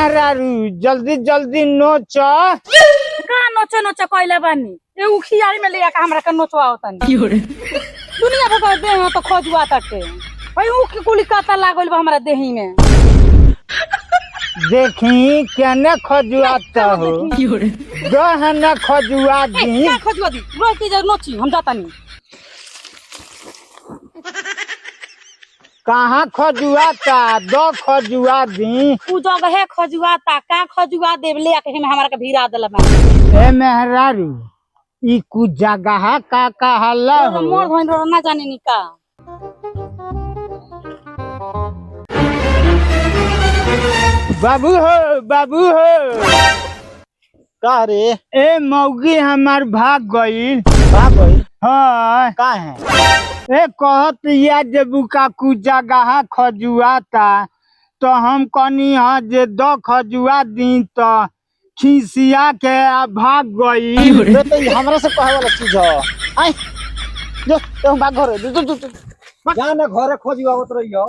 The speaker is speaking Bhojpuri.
मेहरारू, जल्दी जल्दी नोच। का नोचे नोचे कइले बानी? ए उखियारी में ले आके हमरा के नोचवा तनी। दुनिया भर के देह तो खजुआ ताटे। भाई, उख कुली काता लागल बा हमरा देही में। देखी, केने खजुआता हो? दहन खजुआ दी। का खजुआ दी? रोज के जा नोची, हम जाता नहीं। कहाँ खजुआता? दो खजुआ दी। उ जगह है खजुआता। का खजुआ देव? ले आके हम हमरा के भीरा देला बा। ए मेहरारू, ई कुछ जगह का कहला हो? मोर धइन रो ना जाने नी का। बाबू हो, बाबू हो। का रे? ए मौगी हमार भाग गईल। का गई? हाँ। का है? ए कहत या जेबू का कुछ जगह खजुआता, तो हम कहनी हाँ जे दो खजुआ दी, तो खिसिया के आ भाग गई। रे, तो ई हमरा से कहे वाला चीज ह? आइ जो तुम भाग घरे, जो जो जो जा ना घरे, खोजी आवत रही हो।